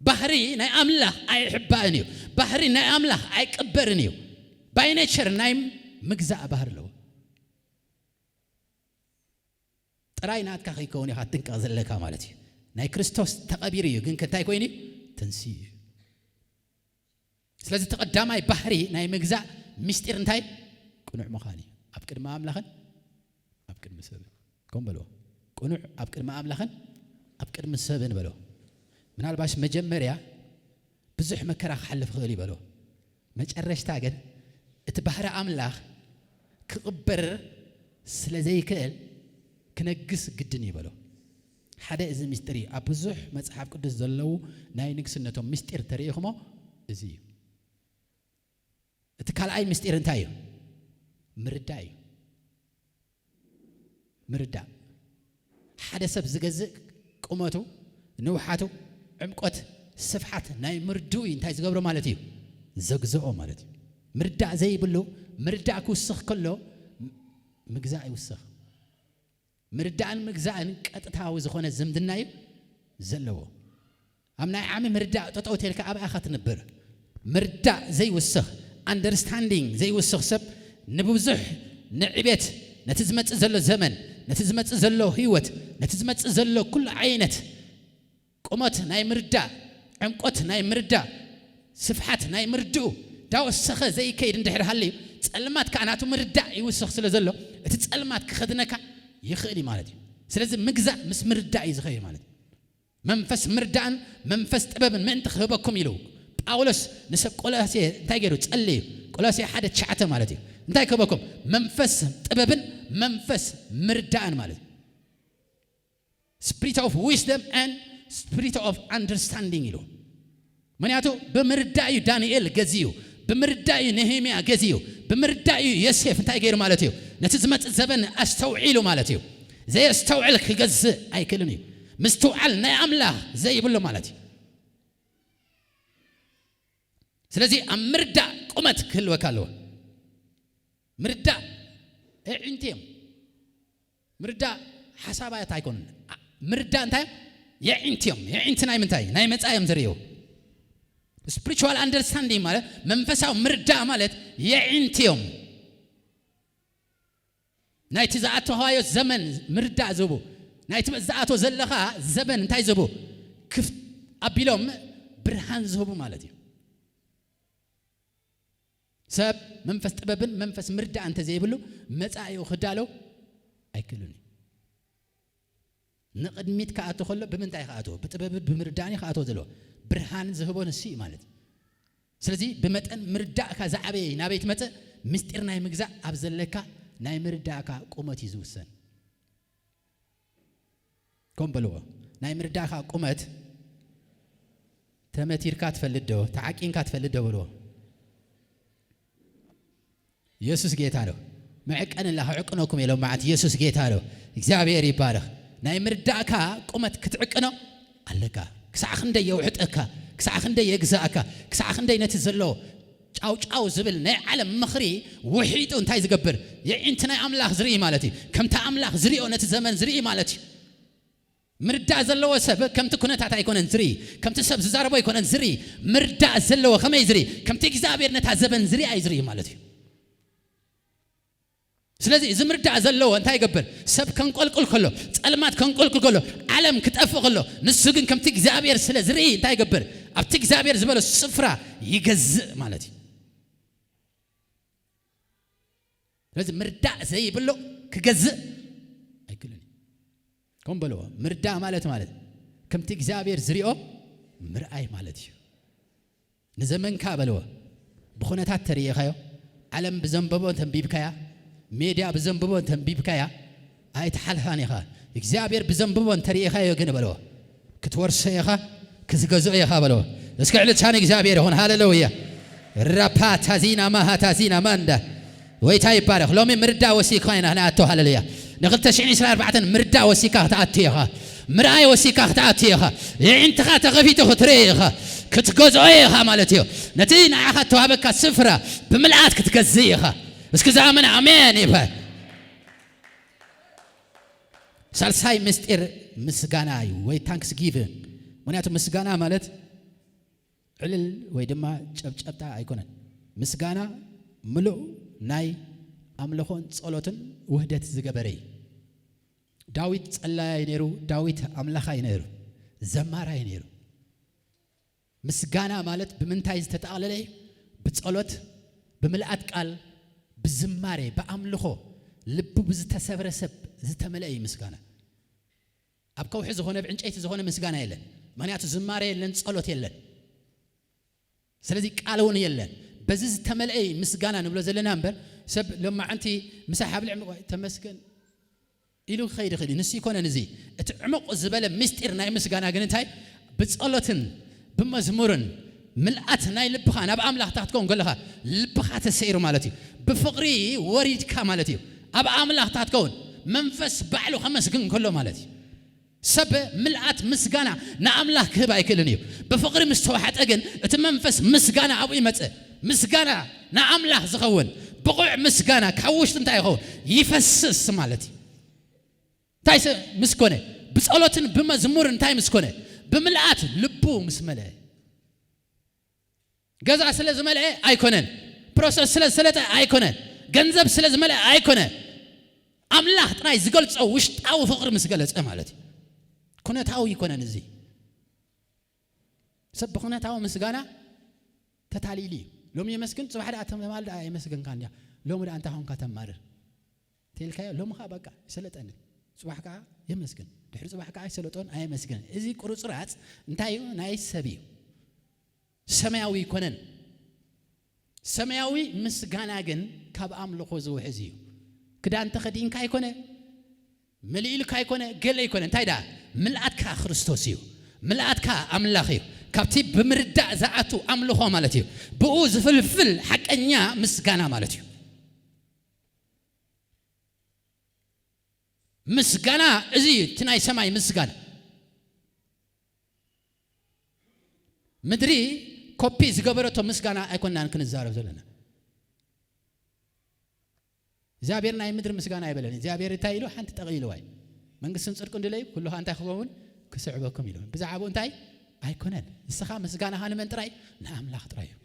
ባህሪ ናይ ኣምላኽ ኣይሕባእን እዩ። ባህሪ ናይ ኣምላኽ ኣይቅበርን እዩ። ባይ ኔቸር ናይ ምግዛእ ባህሪ ኣለዎ። ጥራይ ናትካ ከይከውን ኢኻ ትጥንቀቕ ዘለካ ማለት እዩ። ናይ ክርስቶስ ተቐቢሩ እዩ፣ ግን ከ እንታይ ኮይኑ እዩ? ተንሲኡ እዩ። ስለዚ እቲ ቀዳማይ ባህሪ ናይ ምግዛእ ምስጢር እንታይ? ቅኑዕ ምዃን እዩ። ኣብ ቅድሚ ኣምላኽን ኣብ ቅድሚ ሰብን። ከም በልዎ። ቅኑዕ ኣብ ቅድሚ ኣምላኽን ኣብ ቅድሚ ሰብን በልዎ። ምናልባሽ መጀመርያ ብዙሕ መከራ ክሓልፍ ክኽእል እዩ በልዎ። መጨረሽታ ግን እቲ ባህሪ ኣምላኽ ክቕበር ስለ ዘይክእል ክነግስ ግድን እዩ በልዎ። ሓደ እዚ ምስጢር እዩ። ኣብ ብዙሕ መጽሓፍ ቅዱስ ዘለዉ ናይ ንግስነቶም ምስጢር ተሪኢኹሞ እዚ እዩ። እቲ ካልኣይ ምስጢር እንታይ እዩ? ምርዳእ እዩ። ምርዳእ። ሓደ ሰብ ዝገዝእ ቁመቱ፣ ንውሓቱ፣ ዕምቆት፣ ስፍሓት ናይ ምርድኡ እዩ እንታይ ዝገብሮ ማለት እዩ? ዘግዝኦ ማለት እዩ። ምርዳእ ዘይብሉ፣ ምርዳእ ክውስኽ ከሎ ም-፣ ምግዛእ ይውስኽ። ምርዳእን ምግዛእን ቀጥታዊ ዝኾነ ዝምድና እዩ ዘለዎ። ኣብ ናይ ዓሚ ምርዳእ ጠጠው ተልካ ኣብኣ ኢኻ ትነብር። ምርዳእ ዘይውስኽ፣ ኣንደርስታንዲንግ ዘይውስኽ ሰብ ንብዙሕ ንዕቤት፣ ነቲ ዝመጽእ ዘሎ ዘመን፣ ነቲ ዝመጽእ ዘሎ ህይወት፣ ነቲ ዝመጽእ ዘሎ ኩሉ ዓይነት ቁመት ናይ ምርዳእ፣ ዕምቆት ናይ ምርዳእ፣ ስፍሓት ናይ ምርድኡ ዳወሰኸ ዘይከይድ እንድሕር ሃልዩ፣ ጸልማት ከኣ ናቱ ምርዳእ ይውስኽ ስለ ዘሎ፣ እቲ ጸልማት ክኸድነካ ይኽእል እዩ ማለት እዩ። ስለዚ ምግዛእ ምስ ምርዳእ እዩ ዝኸይድ ማለት እዩ። መንፈስ ምርዳእን መንፈስ ጥበብን ምእንቲ ክህበኩም ኢሉ ጳውሎስ ንሰብ ቆሎሴ እንታይ ገይሩ? ጸልዩ። ቆሎሴ ሓደ ትሽዓተ ማለት እዩ። እንታይ ክህበኩም? መንፈስ ጥበብን መንፈስ ምርዳእን ማለት እዩ። Spirit of wisdom and spirit of understanding ኢሉ። ምክንያቱ ብምርዳእ እዩ ዳንኤል ገዚኡ፣ ብምርዳእ እዩ ነህምያ ገዚኡ፣ ብምርዳእ እዩ ዮሴፍ እንታይ ገይሩ ማለት እዩ? ነቲ ዝመጽእ ዘበን ኣስተውዒሉ ማለት እዩ። ዘየስተውዕል ክገዝእ ኣይክእልን እዩ። ምስትውዓል ናይ ኣምላኽ ዘይብሉ ማለት እዩ። ስለዚ ኣብ ምርዳእ ቁመት ክህልወካ ኣለዎ። ምርዳእ ኣዒንቲ እዮም። ምርዳእ ሓሳባት ኣይኮኑን። ኣ-፣ ምርዳእ እንታይ? የዒንቲ እዮም። የዒንቲ ናይ ምንታይ? ናይ መጻኢ እዮም ዝርእዩ። ስፒሪቹዋል ኣንደርስታንዲንግ ማለት፣ መንፈሳዊ ምርዳእ ማለት የዒንቲ እዮም። ናይቲ ዝኣተኻዮ ዘመን ምርዳእ ዝህቡ፣ ናይቲ ዝኣቶ ዘለኻ ዘመን እንታይ ዝህቡ? ክፍ-፣ ኣቢሎም ብርሃን ዝህቡ ማለት እዩ። ሰብ መንፈስ ጥበብን መንፈስ ምርዳእ እንተ ዘይብሉ መጻኢኡ ክዳሎ ኣይክእልን እዩ። ንቕድሚት ክኣቱ ከሎ ብምንታይ ክኣትዎ? ብጥበብን ብምርዳእን እዩ ክኣትዎ ዘለዎ። ብርሃን ዝህቦ ንሱ እዩ ማለት እዩ። ስለዚ ብመጠን ምርዳእካ ዝዓበየ እዩ። ናበይ ትመጽእ? ምስጢር ናይ ምግዛእ ኣብ ዘለካ ናይ ምርዳእካ ቁመት እዩ ዝውሰን። ከም በልዎ፣ ናይ ምርዳእካ ቁመት ተመቲርካ ትፈልጥ ዶ? ተዓቂንካ ትፈልጥ ዶ? በልዎ። የሱስ ጌታ ነው። መዕቀኒ ኣላ ክዕቅነኩም ኢሎም መዓት። የሱስ ጌታ ነው። እግዚኣብሔር ይባረኽ። ናይ ምርዳእካ ቁመት ክትዕቅኖ ኣለካ። ክሳዕ ክንደይ የውሕጠካ፣ ክሳዕ ክንደይ የግዛእካ፣ ክሳዕ ክንደይ ነቲ ዘሎ ጫው ጫው ዝብል ናይ ዓለም ምኽሪ ውሒጡ እንታይ ዝገብር? የዒንቲ ናይ ኣምላኽ ዝርኢ ማለት እዩ። ከምቲ ኣምላኽ ዝሪኦ ነቲ ዘመን ዝርኢ ማለት እዩ። ምርዳእ ዘለዎ ሰብ ከምቲ ኩነታት ኣይኮነን ዝርኢ፣ ከምቲ ሰብ ዝዛረቦ ኣይኮነን ዝርኢ። ምርዳእ ዘለዎ ከመይ ዝርኢ? ከምቲ እግዚኣብሔር ነታ ዘበን ዝርኢ እዩ ዝርኢ ማለት እዩ። ስለዚ እዚ ምርዳእ ዘለዎ እንታይ ይገብር? ሰብ ከንቆልቁል ከሎ፣ ጸልማት ከንቆልቁል ከሎ፣ ዓለም ክጠፍእ ከሎ፣ ንሱ ግን ከምቲ እግዚኣብሔር ስለ ዝርኢ እንታይ ይገብር? ኣብቲ እግዚኣብሔር ዝበሎ ስፍራ ይገዝእ ማለት እዩ። ስለዚ ምርዳእ ዘይብሎ ክገዝእ ኣይክእልን እዩ። ከም በልዎ፣ ምርዳእ ማለት፣ ማለት ከምቲ እግዚኣብሔር ዝሪኦ ምርኣይ ማለት እዩ። ንዘመንካ በልዎ፣ ብኹነታት ተርእኻዮ፣ ዓለም ብዘንበቦ እንተንቢብካያ፣ ሜድያ ብዘንብቦ እንተንቢብካያ፣ ኣይትሓልፋን ኢኻ። እግዚኣብሔር ብዘንብቦ እንተርእኻዮ ግን በልዎ፣ ክትወርሶ ኢኻ፣ ክትገዝኦ ኢኻ በልዎ። እስኪ ዕልልታ ንእግዚኣብሔር ይኹን። ሃሌሉያ። ራፓ ታዚና ማሃ ታዚና ማንዳ። ወይታ ይባረኽ። ሎሚ ምርዳእ ወሲካ ኢና ንኣቶ። ሃሌሉያ። ንክልተ ሽሕን ዕስራን ኣርባዕተን ምርዳእ ወሲካ ክትኣቱ ኢኻ። ምርኣይ ወሲካ ክትኣቱ ኢኻ። የዒንትኻ ተኸፊቱ ክትርኢ ኢኻ። ክትገዝኦ ኢኻ ማለት እዩ። ነቲ ንዓኻ እተዋህበካ ስፍራ ብምልኣት ክትገዝእ ኢኻ። እስኪ ዝኣመነ ኣሜን ይበል። ሳልሳይ ምስጢር ምስጋና እዩ፣ ወይ ታንክስ ጊቪንግ። ምክንያቱ ምስጋና ማለት ዕልል ወይ ድማ ጨብጨብታ ኣይኮነን። ምስጋና ምሉእ ናይ ኣምልኾን ጸሎትን ውህደት ዝገበረ እዩ። ዳዊት ጸላይ ነይሩ፣ ዳዊት ኣምላኻይ ነይሩ። ዘማራይ ነይሩ። ምስጋና ማለት ብምንታይ ዝተጠቕለለ እዩ? ብጸሎት፣ ብምልኣት ቃል፣ ብዝማሬ፣ ብኣምልኾ፣ ልቡ ብዝተሰብረ ሰብ ዝተመልአ እዩ ምስጋና። ኣብ ከውሒ ዝኾነ፣ ኣብ ዕንጨይቲ ዝኾነ ምስጋና የለን። ምኽንያቱ ዝማሬ የለን፣ ጸሎት የለን። ስለዚ ቃል እውን የለን። በዚ ዝተመልአ እዩ ምስጋና ንብሎ ዘለና እምበር፣ ሰብ ሎማዓንቲ ምሳሕ ኣብ ልዕሚ ተመስገን ኢሉ ክኸይድ ይኽእል እዩ። ንሱ ይኮነን እዚ። እቲ ዕሙቕ ዝበለ ምስጢር ናይ ምስጋና ግን እንታይ? ብጸሎትን ብመዝሙርን ምልኣት ናይ ልብኻ ናብ ኣምላኽ እታ ክትከውን ከለኻ፣ ልብኻ ተሰይሩ ማለት እዩ። ብፍቕሪ ወሪድካ ማለት እዩ። ኣብ ኣምላኽ እታ ክትከውን መንፈስ ባዕሉ ከመስግን ከሎ ማለት እዩ። ሰብ ምልኣት ምስጋና ንኣምላኽ ክህብ ኣይክእልን እዩ። ብፍቕሪ ምስ ተዋሕጠ ግን እቲ መንፈስ ምስጋና ኣብኡ ይመጽእ። ምስጋና ንኣምላኽ ዝኸውን ብቑዕ ምስጋና ካብ ውሽጢ እንታይ ይኸውን? ይፈስስ ማለት እዩ። እንታይ ስ-፣ ምስ ኮነ? ብጸሎትን ብመዝሙር እንታይ ምስ ኮነ? ብምልኣት ልቡ ምስ መለአ። ገዛ ስለ ዝመልአ ኣይኮነን። ፕሮሰስ ስለ ዝሰለጠ ኣይኮነን። ገንዘብ ስለ ዝመልአ ኣይኮነ። ኣምላኽ ጥራይ ዝገልጾ ውሽጣዊ ፍቕሪ ምስ ገለጸ ማለት እዩ። ኩነታዊ ኣይኮነን እዚ። ሰብ ብኩነታዊ ምስጋና ተታሊሉ እዩ። ሎሚ የመስግን፣ ጽባሕ ደኣ ተማል ደኣ የመስግንካ እንድያ። ሎሚ ደኣ እንታይ ኾንካ ተማርር? ተልካዮ፣ ሎሚ ኸኣ በቃ ይሰለጠኒ። ጽባሕ ከኣ የመስግን። ድሕሪ ጽባሕ ከኣ ይሰለጦን ኣየመስግን። እዚ ቁርጽራጽ እንታይ እዩ? ናይ ሰብ እዩ። ሰማያዊ ኣይኮነን። ሰማያዊ ምስጋና ግን ካብ ኣምልኾ ዝውሕዝ እዩ። ክዳን ተኸዲንካ ኣይኮነ፣ መሊእልካ ኣይኮነ፣ ገለ ኣይኮነ። እንታይ ደኣ? ምልኣትካ ክርስቶስ እዩ። ምልኣትካ ኣምላኽ እዩ። ካብቲ ብምርዳእ ዝኣቱ ኣምልኾ ማለት እዩ። ብኡ ዝፍልፍል ሓቀኛ ምስጋና ማለት እዩ። ምስጋና እዚ እዩ፣ እቲ ናይ ሰማይ ምስጋና። ምድሪ ኮፒ ዝገበረቶ ምስጋና ኣይኮናን ክንዛረብ ዘለና። እግዚኣብሔር ናይ ምድሪ ምስጋና ኣይበለን። እግዚኣብሔር እንታይ ኢሉ? ሓንቲ ጠቕሊልዋ እዩ። መንግስትን ጽድቅን ድለዩ፣ ኩሉ ኸኣ እንታይ ክኸውን? ክስዕበኩም ኢሉ። ብዛዕባኡ እንታይ? ኣይኮነን። ንስኻ ምስጋናኻ ንመን ጥራይ? ንኣምላኽ ጥራይ እዩ።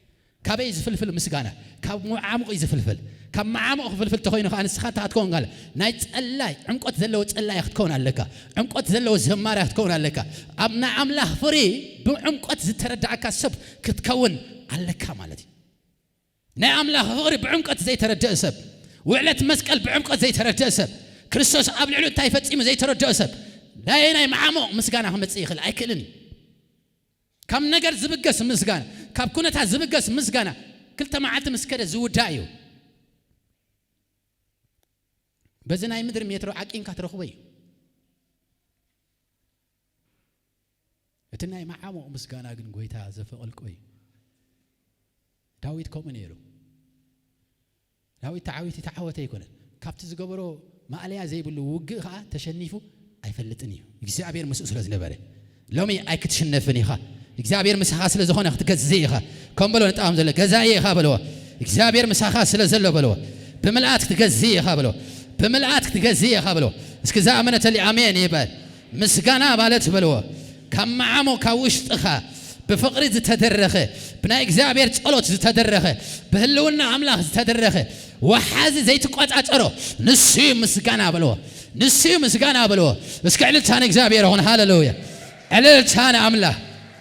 ካበይ ዝፍልፍል ምስጋና? ካብ መዓሙቕ እዩ ዝፍልፍል። ካብ መዓሙቕ ክፍልፍል ተኾይኑ ኸኣ ንስኻ እንታይ ክትከውን ኣለካ? ናይ ጸላይ፣ ዕምቆት ዘለዎ ጸላይ ክትከውን ኣለካ። ዕምቆት ዘለዎ ዘማሪ ክትከውን ኣለካ። ኣብ ናይ ኣምላኽ ፍቕሪ ብዕምቆት ዝተረዳእካ ሰብ ክትከውን ኣለካ ማለት እዩ። ናይ ኣምላኽ ፍቕሪ ብዕምቆት ዘይተረድአ ሰብ፣ ውዕለት መስቀል ብዕምቆት ዘይተረድአ ሰብ፣ ክርስቶስ ኣብ ልዕሊኡ እንታይ ፈጺሙ ዘይተረድአ ሰብ፣ ናይ፣ ናይ መዓሙቕ ምስጋና ክመጽእ ይኽእል ኣይክእልን እዩ። ካብ ነገር ዝብገስ ምስጋና፣ ካብ ኩነታት ዝብገስ ምስጋና ክልተ መዓልቲ ምስ ከደ ዝውዳእ እዩ። በዚ ናይ ምድሪ ሜትሮ ዓቂንካ ትረኽቦ እዩ። እቲ ናይ መዓሙቕ ምስጋና ግን ጎይታ ዘፈቐልቆ እዩ። ዳዊት ከምኡ ነይሩ። ዳዊት ተዓዊቱ ተዓወተ ኣይኮነን። ካብቲ ዝገበሮ ማእለያ ዘይብሉ ውግእ ኸኣ ተሸኒፉ ኣይፈልጥን እዩ፣ እግዚኣብሔር ምስኡ ስለ ዝነበረ። ሎሚ ኣይክትሽነፍን ኢኻ። እግዚኣብሔር ምሳኻ ስለ ዝኾነ ክትገዝእ ኢኻ። ከም በሎ ንጣም ዘሎ ገዛኢ ኢኻ በልዎ። እግዚኣብሔር ምሳኻ ስለ ዘሎ በልዎ። ብምልኣት ክትገዝእ ኢኻ በልዎ። ብምልኣት ክትገዝእ ኢኻ በልዎ። እስኪ ዝኣመነተሊ ኣሜን ይበል። ምስጋና ማለት በልዎ፣ ካብ መዓሞ ካብ ውሽጥኻ ብፍቕሪ ዝተደረኸ፣ ብናይ እግዚኣብሔር ጸሎት ዝተደረኸ፣ ብህልውና ኣምላኽ ዝተደረኸ፣ ወሓዚ ዘይትቆጻጸሮ፣ ንሱ እዩ ምስጋና በልዎ። ንሱ እዩ ምስጋና በልዎ። እስኪ ዕልልታ ንእግዚኣብሔር ይኹን። ሃሌሉያ። ዕልልታ ንኣምላኽ።